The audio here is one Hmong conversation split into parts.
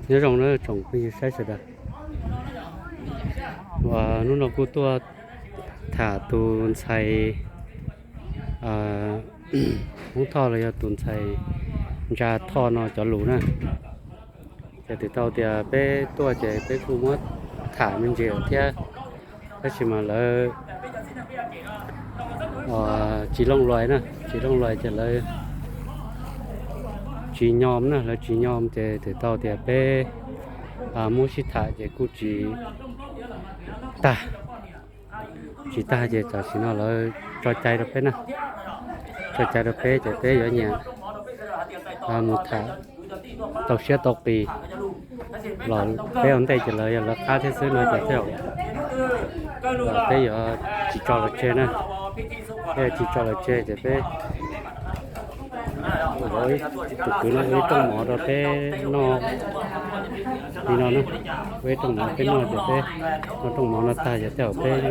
Nyob zoo na tsoom phooj ywg saib sawv daws, uas hnub no kuj tuaj tham tus ntxhais Hmoob Thoj los yog tus ntxhais Ntsa Thoj no cov lus na. Ces twb tau tias peb tuaj ces peb kuj muab tham me ntsis thiab, tab sis mas lawv tsis looj luais na, tsis looj luais ces lawv tsis nyom na, lawv tsis nyom ces twb tau tias peb muab sib tham ces kuj tsis tag, tsis tag ces tam sim no lawv tso cai rau peb na, tso cai rau peb ces peb yuav nyiam mus tham tau siab tau qis los peb ua ntej ces lawv yog lawv qab thiab xwb no ces tej zaum peb yuav tsis tso lawv tseg na, peb yuav tsis tso lawv tseg ces peb tus kwv no ua ib rooj mov rau peb noj li no na, ua ib rooj mov peb noj ces peb noj rooj mov no tag ces tej zaum peb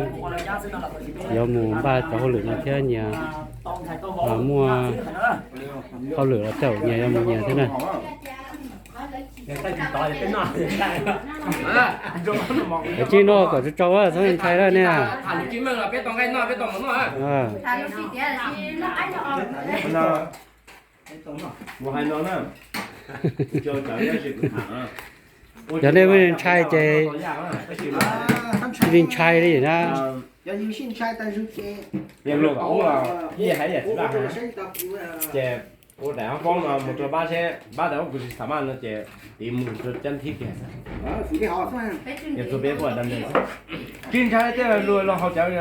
yuav mus npaj cov hauj lwm no thiab nyias muaj hauj lwm los tej zaum nyias yuav mus nyias thiab na. Kav tsij noj kom tsau tsau txhob ntshai lawm ne. Yog nej ntshai ces tsis li ntshai li na. Ces ua daim hoob foob no mus rau pab seb pab daim hoob kuv sis tham maj no ces tiv mus rau cab thib kiag. Tsis ntshai tej luag los haus cawv.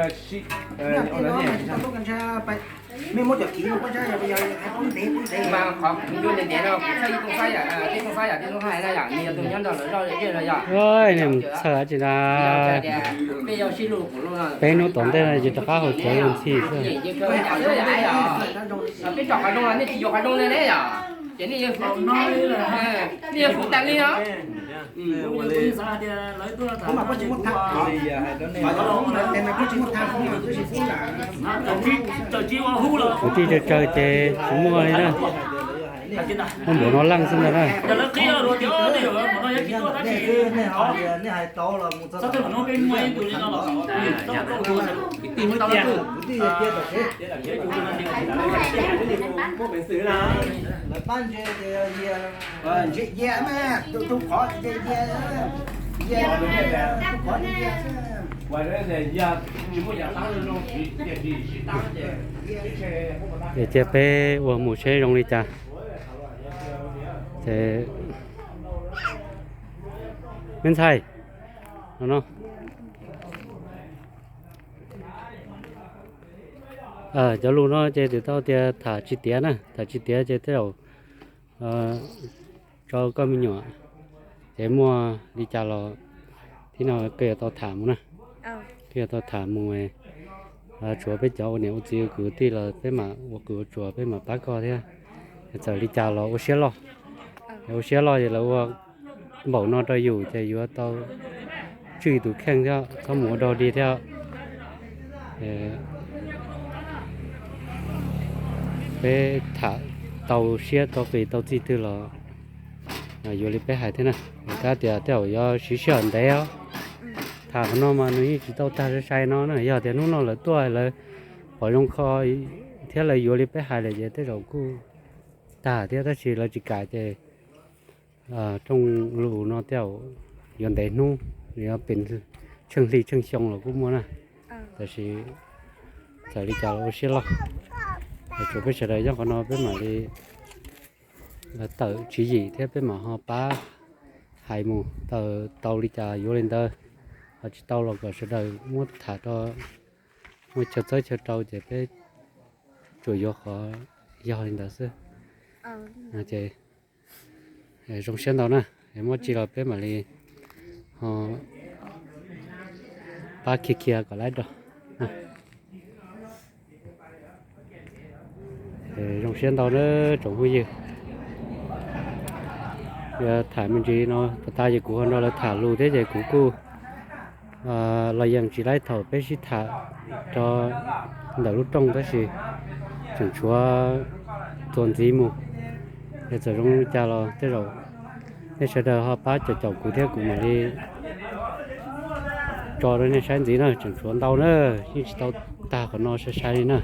Txhawj tsis na, peb hnub tom ntej no ces rov qab haus cawv ntxhi xwb. Kwv tij tsawg tsawg ces tsis muaj li na. Muaj npaum no leej xwb ntag na. Ces cia peb ua mus seb zoo li cas. Ces me ntxhais, no no, cov lus no ces twb tau tias tham tsis tiav na, tham tsis tiav ces tej zaum tso koj me nyuam, ces muaj li cas los thib no koj yuav tau tham mus na. Koj yuav tau tham mus, tshuav peb cov ua niam ua txiv ua kwv tij los peb mam ua kwv ua tsuas peb mam pab koj thiab. Txawm li cas los ua siab loj, ua siab loj ces lawv ua npaum no rau yus ces yuav tau tswj tus kheej thiab txhob mus ua dog dig thiab. Peb tham tau siab tau qis tau txij twg los yuav li peb hais thiab na. Kab tias tej zaum yuav siv sij hawm ntev os. Tham qhov no mas nws yeej tsis tau tag sai sai no na, yog tias hnub no lawv tuaj lawv pom zoo kho thiab lawv yuav li peb hais lawm ces tej zaum kuj tag thiab, tab sis lawv tsis kam ces rooj lus no tej zaum yuav ntev hnub, yuav pes tsheej hli tsheej xyoo los kuj muaj na. Tab sis txawm li cas los ua siab loj, tsuav peb sawv daws nyob qhov no peb mam li tawm tswv yim thiab peb mam ho pab hais mus, tau li cas yuav li ntawd, ho tsis tau los kom sawv daws muab tham rau, muaj chaw txawb chaw rau ces peb tsuas yuav qhov yog li ntawd xwb. Ces zoo siab ntau na, muaj tsi los peb mam li ho pab khiav khiav kom laib rau. Zoo siab ntau na tsoom phooj ywg. Tham me ntsis no tas tas ces kuv ho nrog lawv tham lus thiab ces kuv kuj los yeej tsis laib thaum peb sib tham rau ntawm lub rooj tab sis tseem tshuav txuas ntxiv mus. Es txawm zoo li cas los tej zaum Nej sawv daws ho pab caum caum kuv thiab kuv mam li tso rau nej saib ntxiv na, tseem tshuav ntau na, yeej tsis tau tag qhov no sai sai li na.